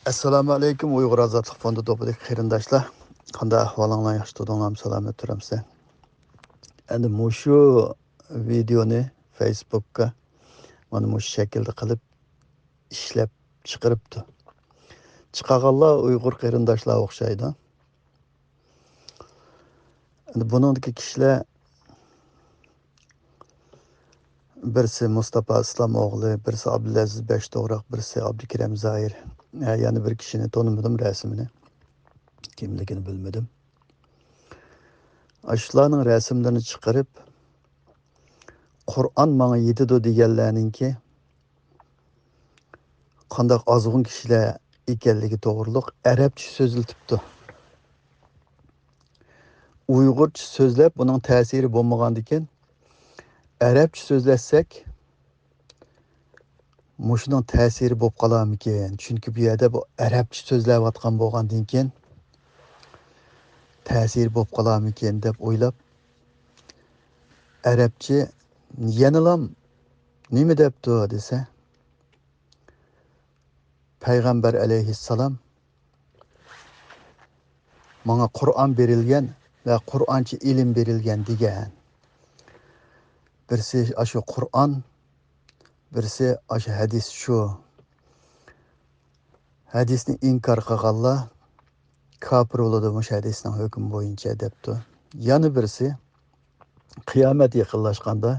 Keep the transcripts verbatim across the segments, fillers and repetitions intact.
ئەسسالامۇ ئەلەيكۇم، ئۇيغۇر ئازادلىق فوندى توپىدىكى قېرىنداشلار. قانداق ئەھۋالىڭلار؟ ياخشى تۇردۇڭلارمۇ؟ سالامەت تۇرامسەن؟ ئەمدى مۇشۇ ۋىدېئونى فېيسبۇكقا مانا مۇشۇ شەكىلدە قىلىپ ئىشلەپ چىقىرىپتۇ. چىقارغانلار ئۇيغۇر قېرىنداشلار ئوخشايدۇ. ئەمدى بۇنىڭدىكى كىشىلەر بىرسى مۇستاپا ئىسلام ئوغلى، بىرسى ئابدۇلئەزىز بەشتوغراق، بىرسى ئابدۇكېرەم زاھىر. ھە، يەنە بىر كىشىنى تونۇمىدىم، رەسىمىنى. كىملىكىنى بىلمىدىم. ئاشۇلارنىڭ رەسىملىرىنى چىقىرىپ، «قۇرئان ماڭا يېتىدۇ» دېگەنلەرنىڭكى قانداق ئازغۇن كىشىلەر ئىكەنلىكى توغرۇلۇق ئەرەبچە سۆزلىتىپتۇ. ئۇيغۇرچە سۆزلەپ، بۇنىڭ تەسىرى بولمىغاندىكىن، ئەرەبچە سۆزلەتسەك، مۇشۇنىڭ تەسىرى بولۇپ قالارمىكىن؟ چۈنكى بۇ يەردە بۇ ئەرەبچە سۆزلەۋاتقان بولغاندىن كېيىن، تەسىرى بولۇپ قالارمىكىن دەپ ئويلاپ، ئەرەبچە يەنىلام نېمە دەپتۇ دېسە، پەيغەمبەر ئەلەيھىسسالام، «ماڭا قۇرئان بېرىلگەن ۋە قۇرئانچە ئىلىم بېرىلگەن» دېگەن. بىرسى ئاشۇ قۇرئان، بىرسى ئاشۇ ھەدىس شۇ. ھەدىسنى ئىنكار قىلغانلار كاپىر بولىدۇ مۇشۇ ھەدىسنىڭ ھۆكمى بويىچە دەپتۇ. يەنە بىرسى، قىيامەت يېقىنلاشقاندا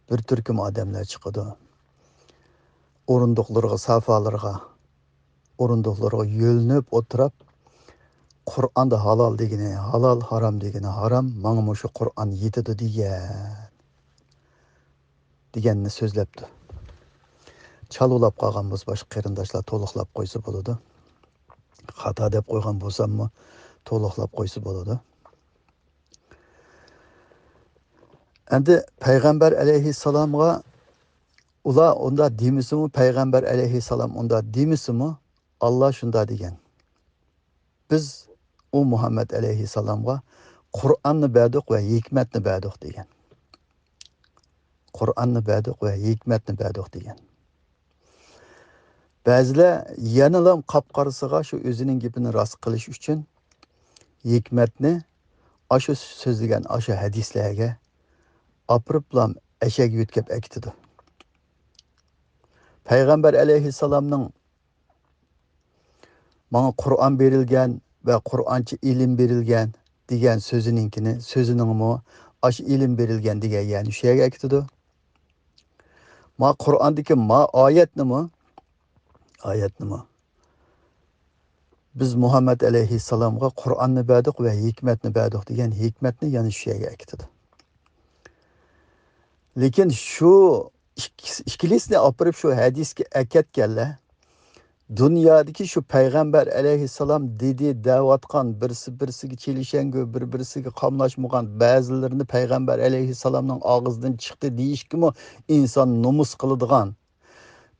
بىر تۈركۈم ئادەملەر چىقىدۇ. ئورۇندۇقلىرىغا، سافالىرىغا، ئورۇندۇقلىرىغا يۆلىنىپ ئولتۇرۇپ، «قۇرئاندا ھالال دېگىنى ھالال، ھارام دېگىنى ھارام، ماڭا مۇشۇ قۇرئان يېتىدۇ» دېگەن، دېگەننى سۆزلەپتۇ. چالۋىلاپ قالغان بولسا، باشقا قېرىنداشلار تولۇقلاپ قويسا بولىدۇ. خاتا دەپ قويغان بولساممۇ، تولۇقلاپ قويسا بولىدۇ. ئەمدى پەيغەمبەر ئەلەيھىسسالامغا ئۇلار ئۇنداق دېمىسىمۇ، پەيغەمبەر ئەلەيھىسسالام ئۇنداق دېمىسىمۇ، ئاللا شۇنداق دېگەن: «بىز ئۇ مۇھەممەد ئەلەيھىسسالامغا قۇرئاننى بەردۇق ۋە ھېكمەتنى بەردۇق» دېگەن. «قۇرئاننى بەردۇق ۋە ھېكمەتنى بەردۇق» دېگەن. بەزىلەر يەنىلا قاپقارىسىغا شۇ ئۆزىنىڭ گېپىنى راست قىلىش ئۈچۈن ھېكمەتنى ئاشۇ سۆزلىگەن ئاشۇ ھەدىسلەرگە ئاپىرىپلا ئەشەگە يۆتكەپ ئەكېتىدۇ. پەيغەمبەر ئەلەيھىسسالامنىڭ «ماڭا قۇرئان بېرىلگەن ۋە قۇرئانچە ئىلىم بېرىلگەن» دېگەن سۆزىنىڭكىنى، سۆزىنىڭمۇ ئاشۇ «ئىلىم بېرىلگەن» دېگەن يەرنى شۇ يەرگە ئەكېتىدۇ. ما قۇرئاندىكى ما ئايەتنىمۇ، ئايەتنىمۇ «بىز مۇھەممەد ئەلەيھىسسالامغا قۇرئاننى بەردۇق ۋە ھېكمەتنى بەردۇق» دېگەن ھېكمەتنى يەنە شۇ يەرگە ئەكېتىدۇ. لېكىن شۇ ئىككىسى، ئىككىلىسىنى ئاپىرىپ شۇ ھەدىسكە ئەكەتكەنلەر، دۇنيادىكى شۇ پەيغەمبەر ئەلەيھىسسالام دېدى دەۋاتقان، بىرسى بىرسىگە چېلىشەڭگۈ، بىر بىرسىگە قاملاشمىغان، بەزىلىرىنى پەيغەمبەر ئەلەيھىسسالامنىڭ ئاغزىدىن چىقتى دېيىشكىمۇ ئىنسان نومۇس قىلىدىغان،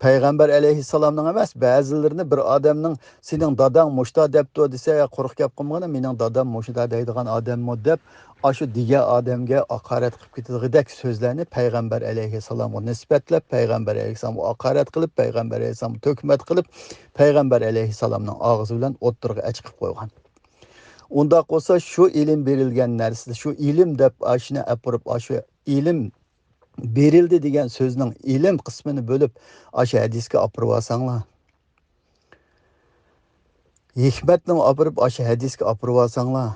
پەيغەمبەر ئەلەيھىسسالامنىڭ ئەمەس، بەزىلىرىنى بىر ئادەمنىڭ «سېنىڭ داداڭ مۇشتا دەپتۇ» دېسە، «يا، قۇرۇق گەپ قىلمىغىن، مېنىڭ دادام مۇشۇنداق دەيدىغان ئادەممۇ» دەپ، ئاشۇ دېگەن ئادەمگە ھاقارەت قىلىپ كېتىدىغۇدەك سۆزلەرنى پەيغەمبەر ئەلەيھىسسالامغا نىسبەتلەپ، پەيغەمبەر ئەلەيھىسسالامغا ھاقارەت قىلىپ، پەيغەمبەر ئەلەيھىسسالامغا تۆھمەت قىلىپ، پەيغەمبەر ئەلەيھىسسالامنىڭ ئاغزى بىلەن ئوتتۇرىغا ئەچىقىپ قويغان. ئۇنداق بولسا، شۇ ئىلىم بېرىلگەن نەرسە، شۇ ئىلىم دەپ ئاشۇنى ئەپۇرۇپ، ئاشۇ ئىلىم بېرىلدى دېگەن سۆزنىڭ ئىلىم قىسمىنى بۆلۈپ، ئاشۇ ھەدىسكە ئاپىرىۋالساڭلار، ھېكمەتنىمۇ ئاپىرىپ، ئاشۇ ھەدىسكە ئاپىرىۋالساڭلار،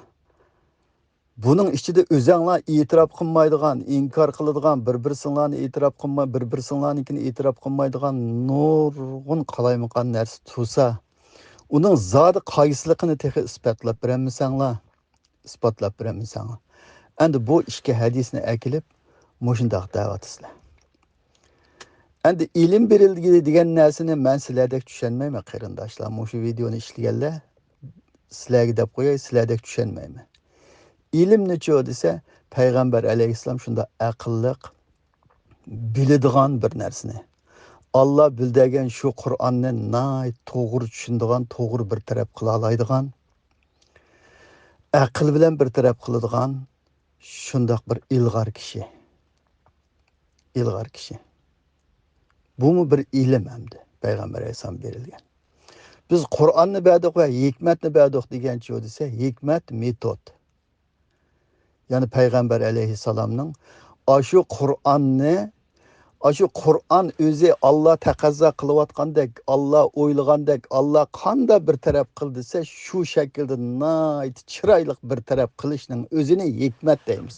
بۇنىڭ ئىچىدە ئۆزەڭلار ئېتىراپ قىلمايدىغان، ئىنكار قىلىدىغان، بىر-بىرسىڭلارنى ئېتىراپ قىلماي، بىر-بىرسىڭلارنىڭكىنى ئېتىراپ قىلمايدىغان نۇرغۇن قالايمىقان نەرسە تۇرسا، ئۇنىڭ زادى قايسىلىقىنى تېخى ئىسپاتلاپ بېرەلمىسەڭلار، ئىسپاتلاپ بېرەلمىسەڭلار. ئەمدى بۇ ئىككى ھەدىسنى ئەكېلىپ، مۇشۇنداق دەۋاتىسىلەر. ئەمدى ئىلىم بېرىلگىنى دېگەن نەرسىنى مەن سىلەردەك چۈشەنمەيمەن، قېرىنداشلار. مۇشۇ ۋىدېئونى ئىشلىگەنلەر، سىلەرگە دەپ قوياي، سىلەردەك چۈشەنمەيمەن. ئىلىمنىچۇ دېسە، پەيغەمبەر ئەلەيھىسسالام شۇنداق ئەقىللىق، بىلىدىغان بىر نەرسىنى، ئاللا بىلدۈرگەن شۇ قۇرئاننى ناھايىتى توغرا چۈشىنىدىغان، توغرا بىر تەرەپ قىلالايدىغان، ئەقىل بىلەن بىر تەرەپ قىلىدىغان شۇنداق بىر ئىلغار كىشى. ئىلغار كىشى. بۇمۇ بىر ئىلىم ئەمدى پەيغەمبەر ئەلەيھىسسالام بېرىلگەن. بىز قۇرئاننى بەردۇق ۋە ھېكمەتنى بەردۇق دېگەنچۇ دېسە، ھېكمەت مېتود. يەنى پەيغەمبەر ئەلەيھىسسالامنىڭ ئاشۇ قۇرئاننى، ئاشۇ قۇرئان ئۆزى ئاللا تەقەززا قىلىۋاتقاندەك، ئاللا ئويلىغاندەك، ئاللا قانداق بىر تەرەپ قىل دېسە، شۇ شەكىلدە ناھايىتى چىرايلىق بىر تەرەپ قىلىشنىڭ ئۆزىنى ھېكمەت دەيمىز.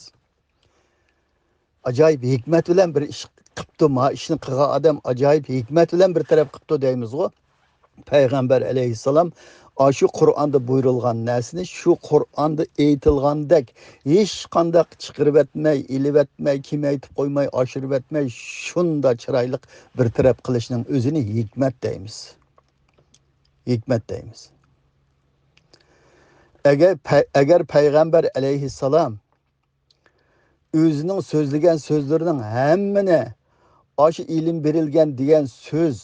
ئاجايىپ ھېكمەت بىلەن بىر ئىش قىپتۇ، ما ئىشنى قىلغان ئادەم ئاجايىپ ھېكمەت بىلەن بىر تەرەپ قىپتۇ دەيمىزغۇ. پەيغەمبەر ئەلەيھىسسالام ئاشۇ قۇرئاندا بۇيرۇلغان نەرسىنى شۇ قۇرئاندا ئېيتىلغاندەك ھېچقانداق چىقىرىۋەتمەي، ئېلىۋەتمەي، كېمەيتىپ قويماي، ئاشۇرۇۋەتمەي، شۇنداق چىرايلىق بىر تەرەپ قىلىشنىڭ ئۆزىنى ھېكمەت دەيمىز. ھېكمەت دەيمىز. ئەگەر پەي-، ئەگەر پەيغەمبەر ئەلەيھىسسالام ئۆزىنىڭ سۆزلىگەن سۆزلىرىنىڭ ھەممىنى ئاشۇ ئىلىم بېرىلگەن دېگەن سۆز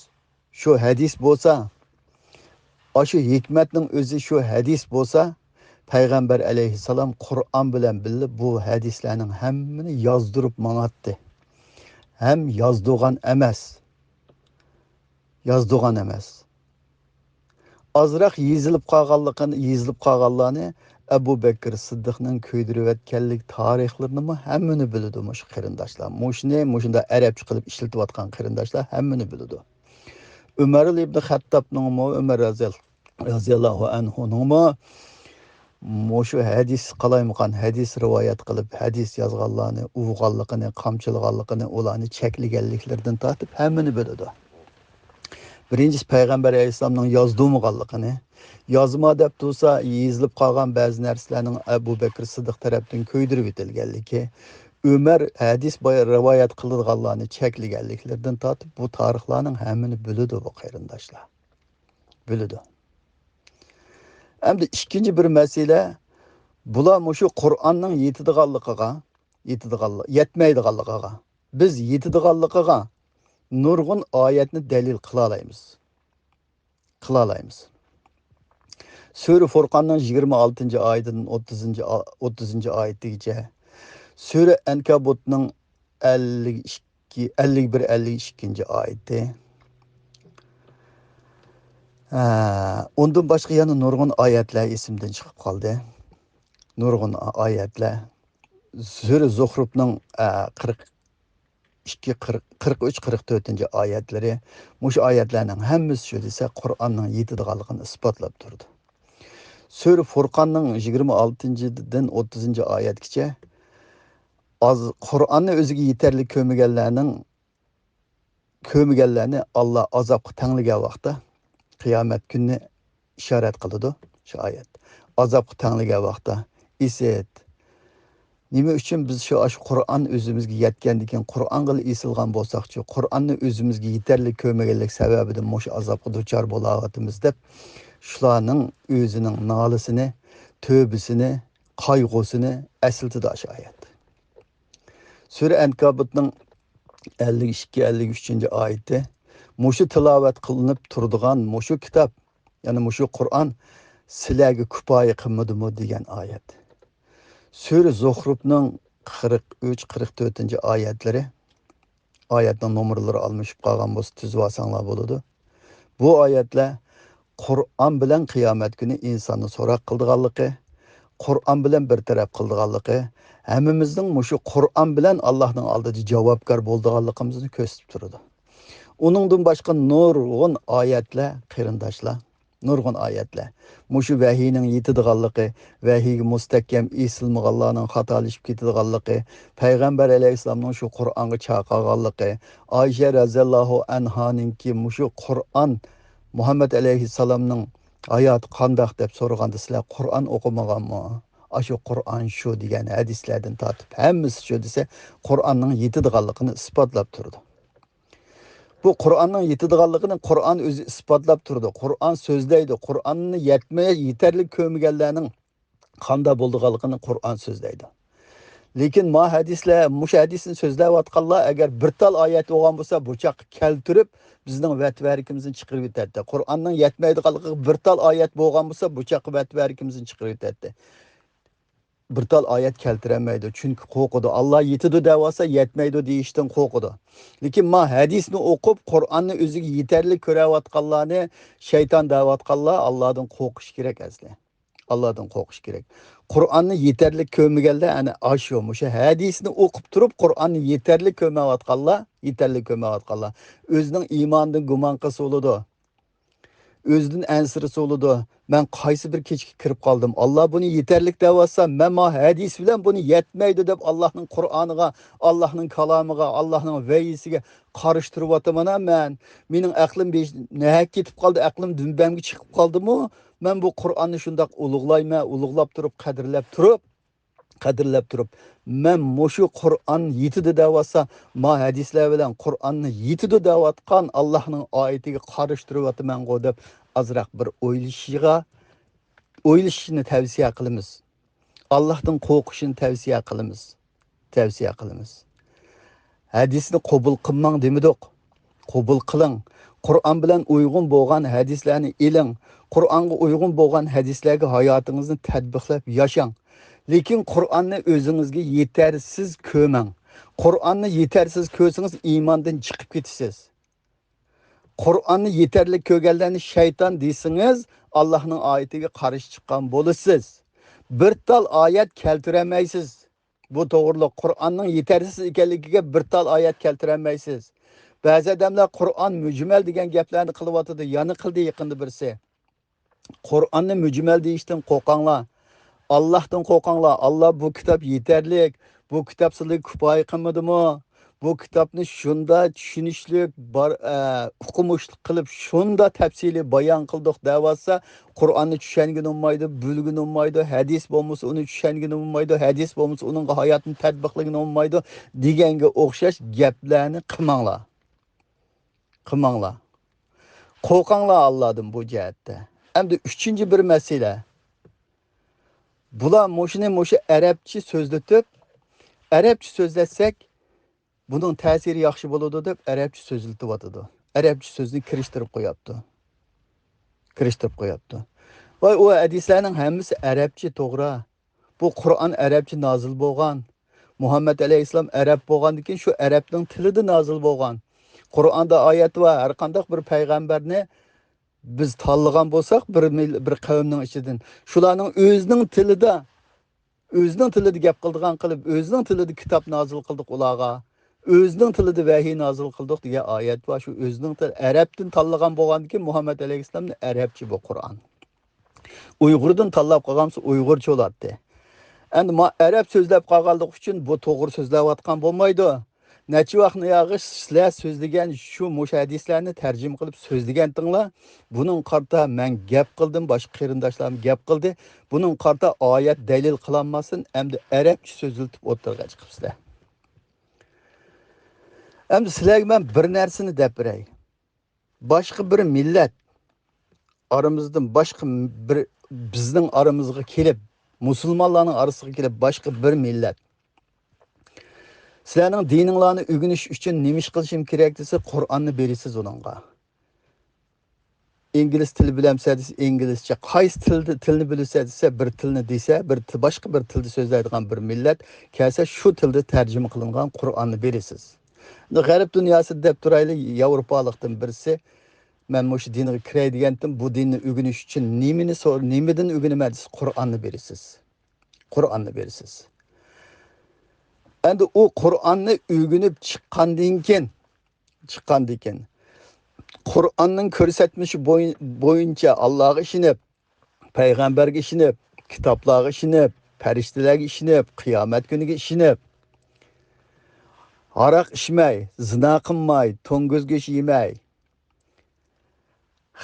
شۇ ھەدىس بولسا، ئاشۇ ھېكمەتنىڭ ئۆزى شۇ ھەدىس بولسا، پەيغەمبەر ئەلەيھىسسالام قۇرئان بىلەن بىللە بۇ ھەدىسلەرنىڭ ھەممىنى يازدۇرۇپ ماڭاتتى. ھەم يازدۇرغان ئەمەس. يازدۇرغان ئەمەس. ئازراق يېزىلىپ قالغانلىقىنى، يېزىلىپ قالغانلارنى ئەبۇ بەكرى سىددىقنىڭ كۆيدۈرۈۋەتكەنلىك تارىخلىرىنىمۇ ھەممىنى بىلىدۇ مۇشۇ قېرىنداشلار. مۇشۇنى مۇشۇنداق ئەرەبچە قىلىپ ئىشلىتىۋاتقان قېرىنداشلار ھەممىنى بىلىدۇ. ئۆمەر ئىبنى خەتتابنىڭمۇ، ئۆمەر رازىيال-، رازىياللاھۇ ئەنھۇنىڭمۇ مۇشۇ ھەدىس، قالايمىقان ھەدىس رىۋايەت قىلىپ، ھەدىس يازغانلارنى ئۇرغانلىقىنى، قامچىلىغانلىقىنى، ئۇلارنى چەكلىگەنلىكلىرىدىن تارتىپ ھەممىنى بىلىدۇ. بىرىنچىسى، پەيغەمبەر ئەلەيھىسسالامنىڭ يازدۇرمىغانلىقىنى، يازما دەپ تۇرسا، يېزىلىپ قالغان بەزى نەرسىلەرنىڭ ئەبۇ بەكرى سىددىق تەرەپتىن كۆيدۈرۈۋېتىلگەنلىكى، ئۆمەر ھەدىس باي-، رىۋايەت قىلىدىغانلارنى چەكلىگەنلىكلىرىدىن تارتىپ، بۇ تارىخلارنىڭ ھەممىنى بىلىدۇ بۇ قېرىنداشلار. بىلىدۇ. ئەمدى ئىككىنچى بىر مەسىلە، بۇلار مۇشۇ قۇرئاننىڭ يېتىدىغانلىقىغا، يېتىدىغانلىق-، يەتمەيدىغانلىقىغا، بىز يېتىدىغانلىقىغا نۇرغۇن ئايەتنى دەلىل قىلالايمىز. قىلالايمىز. سۈرە فۇرقاننىڭ يىگىرمە ئالتىنچى ئايىتىدىن ئوتتۇزىنچى ئا-، ئوتتۇزىنچى ئايىتىگىچە، سۈرە ئەنكابۇتنىڭ ئەللىك ئىككى، ئەللىك بىر، ئەللىك ئىككىنچى ئايىتى. ھە، ئۇندىن باشقا يەنە نۇرغۇن ئايەتلەر ئېسىمدىن چىقىپ قالدى. نۇرغۇن ئا-، ئايەتلەر. سۈرە زۇخرۇفنىڭ، ئە، قىرىق ئىككى، قىرىق، قىرىق ئۈچ، قىرىق تۆتىنچى ئايەتلىرى. مۇشۇ ئايەتلەرنىڭ ھەممىسى شۇ دېسە، قۇرئاننىڭ يېتىدىغانلىقىنى ئىسپاتلاپ تۇرىدۇ. سۈرە فۇرقاننىڭ يىگىرمە ئالتىنچىدىن ئوتتۇزىنچى ئايەتكىچە ئاز، قۇرئاننى ئۆزىگە يېتەرلىك كۆرمىگەنلەرنىڭ، كۆرمىگەنلەرنى ئاللا ئازابقا تەڭلىگەن ۋاقىتتا، قىيامەت كۈنىنى ئىشارەت قىلىدۇ شۇ ئايەت. ئازابقا تەڭلىگەن ۋاقىتتا، ئىسىت، نېمە ئۈچۈن بىز شۇ، ئاشۇ قۇرئان ئۆزىمىزگە يەتكەندىن كېيىن، قۇرئانغىلا ئېسىلغان بولساقچۇ، قۇرئاننى ئۆزىمىزگە يېتەرلىك كۆرمىگەنلىك سەۋەبىدىن مۇشۇ ئازابقا دۇچار بولاۋاتىمىز دەپ، شۇلارنىڭ ئۆزىنىڭ نالىسىنى، تۆبىسىنى، قايغۇسىنى ئەسلىتىدۇ ئاشۇ ئايەت. سۈرە ئەنكابۇتنىڭ ئەللىك ئىككى، ئەللىك ئۈچىنچى ئايىتى. مۇشۇ تىلاۋەت قىلىنىپ تۇرىدىغان مۇشۇ كىتاب، يەنى مۇشۇ قۇرئان سىلەرگە كۇپايە قىلمىدىمۇ دېگەن ئايەت. سۈرە زۇخرۇفنىڭ قىرىق ئۈچ، قىرىق تۆتىنچى ئايەتلىرى. ئايەتنىڭ نومۇرلىرى ئالمىشىپ قالغان بولسا تۈزۈۋالساڭلار بولىدۇ. بۇ ئايەتلەر قۇرئان بىلەن قىيامەت كۈنى ئىنساننى سوراق قىلىدىغانلىقى، قۇرئان بىلەن بىر تەرەپ قىلىدىغانلىقى، ھەممىمىزنىڭ مۇشۇ قۇرئان بىلەن ئاللاھنىڭ ئالدىدا جاۋابكار بولىدىغانلىقىمىزنى كۆرسىتىپ تۇرىدۇ. ئۇنىڭدىن باشقا نۇرغۇن ئايەتلەر، قېرىنداشلار، نۇرغۇن ئايەتلەر. مۇشۇ ۋەھىينىڭ يېتىدىغانلىقى، ۋەھىيگە مۇستەھكەم ئېسىلمىغانلارنىڭ خاتالىشىپ كېتىدىغانلىقى، پەيغەمبەر ئەلەيھىسسالامنىڭ شۇ قۇرئانغا چاقىرغانلىقى، ئائىشە رەزىياللاھۇ ئەنھانىڭكى مۇشۇ قۇرئان، مۇھەممەد ئەلەيھىسسالامنىڭ ھاياتى قانداق دەپ سورىغاندا، سىلەر قۇرئان ئوقۇمىغانمۇ؟ ئاشۇ قۇرئان شۇ دېگەن ھەدىسلەردىن تارتىپ ھەممىسى شۇ دېسە، قۇرئاننىڭ يېتىدىغانلىقىنى ئىسپاتلاپ تۇرىدۇ. بۇ قۇرئاننىڭ يېتىدىغانلىقىنى قۇرئان ئۆزى ئىسپاتلاپ تۇرىدۇ. قۇرئان سۆزلەيدۇ. قۇرئاننى يەتمەي، يېتەرلىك كۆرمىگەنلەرنىڭ قانداق بولىدىغانلىقىنى قۇرئان سۆزلەيدۇ. لېكىن ما ھەدىسلەر، مۇشۇ ھەدىسنى سۆزلەۋاتقانلار ئەگەر بىر تال ئايەت بولغان بولسا، بۇ چاققا كەلتۈرۈپ، بىزنىڭ ۋەتۋەرىكىمىزنى چىقىرىۋېتەتتى. قۇرئاننىڭ يەتمەيدىغانلىقىغا بىر تال ئايەت بولغان بولسا، بۇ چاققا ۋەتۋەرىكىمىزنى چىقىرىۋېتەتتى. بىر تال ئايەت كەلتۈرەلمەيدۇ. چۈنكى قورقىدۇ. ئاللا يېتىدۇ دەۋالسا، يەتمەيدۇ دېيىشتىن قورقىدۇ. لېكىن ما ھەدىسنى ئوقۇپ، قۇرئاننى ئۆزىگە يېتەرلىك كۆرەۋاتقانلارنى شەيتان دەۋاتقانلار ئاللادىن قورقۇش كېرەك ئەسلى. ئاللادىن قورقۇش كېرەك. قۇرئاننى يېتەرلىك كۆرمىگەنلەر ئەنە ئاشۇ، مۇشۇ ھەدىسنى ئوقۇپ تۇرۇپ، قۇرئاننى يېتەرلىك كۆرمەيۋاتقانلار، يېتەرلىك كۆرمەيۋاتقانلار ئۆزىنىڭ ئىمانىدىن گۇمان قىلسا بولىدۇ. ئۆزىدىن ئەنسىرىسە بولىدۇ. مەن قايسى بىر كېچىككە كىرىپ قالدىم؟ ئاللا بۇنى يېتەرلىك دەۋاتسا، مەن ما ھەدىس بىلەن بۇنى يەتمەيدۇ دەپ ئاللانىڭ قۇرئانىغا، ئاللانىڭ كالامىغا، ئاللانىڭ ۋەھىيسىگە قارشى تۇرۇۋاتىمەن مەن. مېنىڭ ئەقلىم بېش-، نەگە كېتىپ قالدى؟ ئەقلىم دۈمبەمگە چىقىپ قالدىمۇ؟ مەن بۇ قۇرئاننى شۇنداق ئۇلۇغلايمەن، ئۇلۇغلاپ تۇرۇپ، قەدىرلەپ تۇرۇپ، قەدىرلەپ تۇرۇپ، مەن مۇشۇ قۇرئان يېتىدۇ دەۋاتسا، ما ھەدىسلەر بىلەن قۇرئاننى يېتىدۇ دەۋاتقان ئاللاھنىڭ ئايىتىگە قارشى تۇرۇۋاتىمەنغۇ دەپ ئازراق بىر ئويلىشىشىغا، ئويلىشىشىنى تەۋسىيە قىلىمىز. ئاللاھتىن قورقۇشىنى تەۋسىيە قىلىمىز. تەۋسىيە قىلىمىز. ھەدىسنى قوبۇل قىلماڭ دېمىدۇق. قوبۇل قىلىڭ. قۇرئان بىلەن ئۇيغۇن بولغان ھەدىسلەرنى ئېلىڭ. قۇرئانغا ئۇيغۇن بولغان ھەدىسلەرگە ھاياتىڭىزنى تەتبىقلاپ ياشاڭ. لېكىن قۇرئاننى ئۆزىڭىزگە يېتەرسىز كۆرمەڭ. قۇرئاننى يېتەرسىز كۆرسىڭىز، ئىماندىن چىقىپ كېتىسىز. قۇرئاننى يېتەرلىك كۆرگەنلەرنى شەيتان دېسىڭىز، ئاللاھنىڭ ئايىتىگە قارشى چىققان بولىسىز. بىر تال ئايەت كەلتۈرەلمەيسىز. بۇ توغرىلىق قۇرئاننىڭ يېتەرسىز ئىكەنلىكىگە بىر تال ئايەت كەلتۈرەلمەيسىز. بەزى ئادەملەر قۇرئان مۈجمەل دېگەن گەپلەرنى قىلىۋاتىدۇ، يەنە قىلدى يېقىندا بىرسى. قۇرئاننى مۈجمەل دېيىشتىن قورقاڭلار. ئاللاھتىن قورقاڭلار. ئاللا بۇ كىتاب يېتەرلىك، بۇ كىتاب سىلەرگە كۇپايە قىلمىدىمۇ؟ بۇ كىتابنى شۇندا چۈشىنىشلىك، بار، ئە، ئۇقمۇشلۇق قىلىپ شۇندا تەپسىلىي بايان قىلدۇق دەۋاتسا، قۇرئاننى چۈشەنگىنى بولمايدۇ، بىلگىنى بولمايدۇ، ھەدىس بولمىسا ئۇنى چۈشەنگىنى بولمايدۇ، ھەدىس بولمىسا ئۇنىڭغا ھاياتىنى تەتبىقلىگىنى بولمايدۇ دېگەنگە ئوخشاش گەپلەرنى قىلماڭلار. قىلماڭلار. قورقاڭلار ئاللادىن بۇ جەھەتتە. ئەمدى ئۈچىنچى بىر مەسىلە. بۇلار مۇشۇنى مۇشۇ ئەرەبچە سۆزلىتىپ، ئەرەبچە سۆزلەتسەك، بۇنىڭ تەسىرى ياخشى بولىدۇ دەپ ئەرەبچە سۆزلىتىۋاتىدۇ. ئەرەبچە سۆزنى كىرىشتۈرۈپ قوياپتۇ. كىرىشتۈرۈپ قوياپتۇ. ۋاي، ئۇ ھەدىسلەرنىڭ ھەممىسى ئەرەبچە، توغرا. بۇ قۇرئان ئەرەبچە نازىل بولغان. مۇھەممەد ئەلەيھىسسالام ئەرەب بولغاندىن كېيىن شۇ ئەرەبنىڭ تىلىدا نازىل بولغان. قۇرئاندا ئايەت بار، ھەر قانداق بىر پەيغەمبەرنى بىز تاللىغان بولساق بىر مىل-، بىر قەۋمنىڭ ئىچىدىن، شۇلارنىڭ ئۆزىنىڭ تىلىدا، ئۆزىنىڭ تىلىدا گەپ قىلىدىغان قىلىپ، ئۆزىنىڭ تىلىدا كىتاب نازىل قىلدۇق ئۇلارغا. ئۆزىنىڭ تىلىدا ۋەھىي نازىل قىلدۇق دېگەن ئايەت بار. شۇ ئۆزىنىڭ تىلى ئەرەبتىن تاللىغان بولغاندىكىن مۇھەممەد ئەلەيھىسسالامنى ئەرەبچە بۇ قۇرئان. ئۇيغۇردىن تاللاپ قالغانسا ئۇيغۇرچە بولاتتى. ئەمدى ما ئەرەب سۆزلەپ قالغانلىقى ئۈچۈن بۇ توغرا سۆزلەۋاتقان بولمايدۇ. نەچچە ۋاقىتنى ياغىش سىلەر سۆزلىگەن شۇ مۇشۇ ھەدىسلەرنى تەرجىمە قىلىپ سۆزلىگەنتىڭلار. بۇنىڭغا قارىتا مەن گەپ قىلدىم، باشقا قېرىنداشلارمۇ گەپ قىلدى. بۇنىڭغا قارىتا ئايەت دەلىل قىلالماستىن، ئەمدى ئەرەبچە سۆزلىتىپ ئوتتۇرىغا چىقىپسىلەر. ئەمدى سىلەرگە مەن بىر نەرسىنى دەپ بېرەي. باشقا بىر مىللەت ئارىمىزدىن باشقا بىر بىزنىڭ ئارىمىزغا كېلىپ، مۇسۇلمانلارنىڭ ئارىسىغا كېلىپ باشقا بىر مىللەت، سىلەرنىڭ دىنىڭلارنى ئۆگىنىش ئۈچۈن نېمە ئىش قىلىشىم كېرەك دېسە، قۇرئاننى بېرىسىز ئۇنىڭغا. ئىنگلىز تىلى بىلەمسە دېسە، ئىنگلىزچە. قايسى تىلدا، تىلنى بىلىسە دېسە، بىر تىلنى دېسە، بىر تىل-، باشقا بىر تىلدا سۆزلەيدىغان بىر مىللەت كەلسە، شۇ تىلدا تەرجىمە قىلىنغان قۇرئاننى بېرىسىز. غەرب دۇنياسى دەپ تۇرايلى، ياۋروپالىقتىن بىرسى، مەن مۇشۇ دىنغا كىرەي دېگەنتىم، بۇ دىننى ئۆگىنىش ئۈچۈن نېمىنى سور-، نېمىدىن ئۆگىنىمەن دېسە، قۇرئاننى بېرىسىز. قۇرئاننى بېرىسىز. ئەمدى ئۇ قۇرئاننى ئۆگىنىپ چىققاندىن كېيىن، چىققاندىن كېيىن، قۇرئاننىڭ كۆرسەتمىشى بوي-، بويىچە ئاللاغا ئىشىنىپ، پەيغەمبەرگە ئىشىنىپ، كىتابلارغا ئىشىنىپ، پەرىشتىلەرگە ئىشىنىپ، قىيامەت كۈنىگە ئىشىنىپ، ھاراق ئىچمەي، زىنا قىلماي، توڭگۇز گۆشى يېمەي،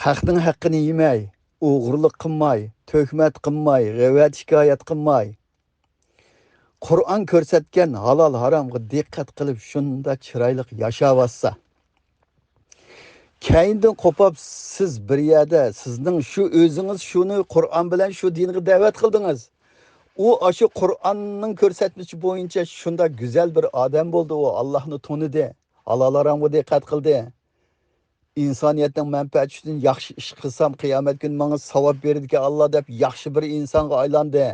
خەقنىڭ ھەققىنى يېمەي، ئوغرىلىق قىلماي، تۆھمەت قىلماي، غەيۋەت شىكايەت قىلماي، قۇرئان كۆرسەتكەن ھالال ھارامغا دىققەت قىلىپ شۇنداق چىرايلىق ياشاۋاتسا، كەينىدىن قوپاپ سىز بىر يەردە سىزنىڭ شۇ ئۆزىڭىز شۇنى قۇرئان بىلەن شۇ دىنغا دەۋەت قىلدىڭىز. ئۇ ئاشۇ قۇرئاننىڭ كۆرسەتمىشى بويىچە شۇنداق گۈزەل بىر ئادەم بولدى، ئۇ ئاللاھنى تونۇدى، ھالال ھارامغا دىققەت قىلدى. ئىنسانىيەتنىڭ مەنپەئەتى ئۈچۈن ياخشى ئىش قىلسام، قىيامەت كۈنى ماڭا ساۋاب بېرىدىكەن ئاللا دەپ ياخشى بىر ئىنسانغا ئايلاندى.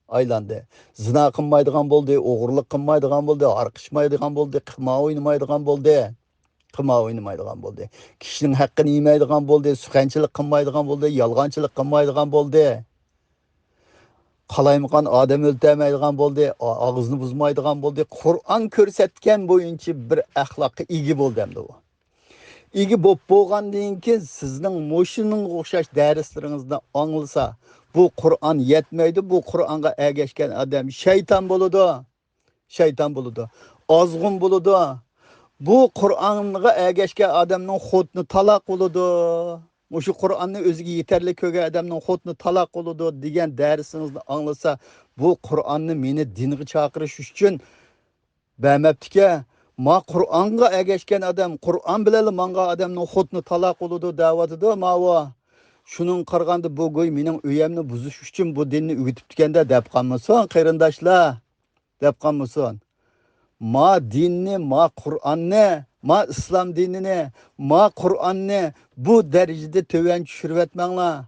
ئايلاندى. زىنا قىلمايدىغان بولدى، ئوغرىلىق قىلمايدىغان بولدى، ھارقىشمايدىغان بولدى، قىمار ئوينىمايدىغان بولدى. قىمار ئوينىمايدىغان بولدى. كىشىنىڭ ھەققىنى يېمەيدىغان بولدى، سۇخەنچىلىك قىلمايدىغان بولدى، يالغانچىلىق قىلمايدىغان بولدى. قالايمىقان ئادەم ئۆلتۈرمەيدىغان بولدى، ئا-، ئاغزىنى بۇزمايدىغان بولدى. قۇرئان كۆرسەتكەن بويىچە بىر ئەخلاققا ئىگە بولدى ئەمدى ئۇ. ئىگە بولۇپ بولغاندىن كېيىن سىزنىڭ مۇشۇنىڭغا ئوخشاش دەرسلىرىڭىزنى ئاڭلىسا، بۇ قۇرئان يەتمەيدۇ، بۇ قۇرئانغا ئەگەشكەن ئادەم شەيتان بولىدۇ. شەيتان بولىدۇ. ئازغۇن بولىدۇ. بۇ قۇرئانغا ئەگەشكەن ئادەمنىڭ خوتۇنى تالاق بولىدۇ. مۇشۇ قۇرئاننى ئۆزىگە يېتەرلىك كۆرگەن ئادەمنىڭ خوتۇنى تالاق بولىدۇ دېگەن دەرسىڭىزنى ئاڭلىسا، بۇ قۇرئاننى مېنى دىنغا چاقىرىش ئۈچۈن بەرمەپتىكەن. ما قۇرئانغا ئەگەشكەن ئادەم، قۇرئان بىلەنلا ماڭغان ئادەمنىڭ خوتۇنى تالاق بولىدۇ دەۋاتىدۇ ماۋۇ. شۇنىڭغا قارىغاندا بۇ گوي مېنىڭ ئۆيەمنى بۇزۇش ئۈچۈن بۇ دىننى ئۆگىتىپتىكەندە دەپ قالمىسۇن قېرىنداشلار. دەپ قالمىسۇن. ما دىننى، ما قۇرئاننى، ما ئىسلام دىنىنى، ما قۇرئاننى بۇ دەرىجىدە تۆۋەن چۈشۈرۈۋەتمەڭلار.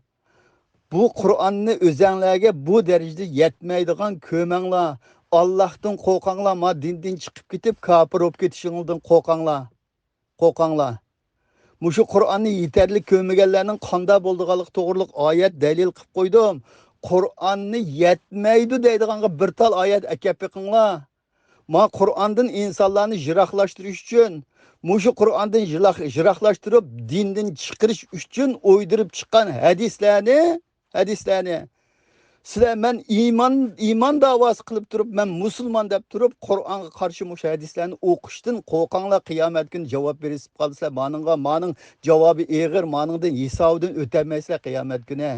بۇ قۇرئاننى ئۆزەڭلارگە بۇ دەرىجىدە يەتمەيدىغان كۆرمەڭلار. ئاللاھتىن قورقاڭلار، ما دىندىن چىقىپ كېتىپ، كاپىر بولۇپ كېتىشىڭلاردىن قورقاڭلار. قورقاڭلار. مۇشۇ قۇرئاننى يېتەرلىك كۆرمىگەنلەرنىڭ قانداق بولىدىغانلىقى توغرۇلۇق ئايەت دەلىل قىلىپ قويدۇم. قۇرئاننى يەتمەيدۇ دەيدىغانغا بىر تال ئايەت ئەكەپ بېقىڭلار. ما قۇرئاندىن ئىنسانلارنى يىراقلاشتۇرۇش ئۈچۈن، مۇشۇ قۇرئاندىن يىراق-، يىراقلاشتۇرۇپ، دىندىن چىقىرىش ئۈچۈن ئويدۇرۇپ چىققان ھەدىسلەرنى، ھەدىسلەرنى. سىلەر مەن ئىمان، ئىمان داۋاسى قىلىپ تۇرۇپ، مەن مۇسۇلمان دەپ تۇرۇپ، قۇرئانغا قارشى مۇشۇ ھەدىسلەرنى ئوقۇشتىن قورقاڭلار، قىيامەت كۈنى جاۋاب بېرىسىپ قالىسىلەر. مانىڭغا، مانىڭ جاۋابى ئېغىر، مانىڭدىن ھېسابىدىن ئۆتەلمەيسىلەر قىيامەت كۈنى.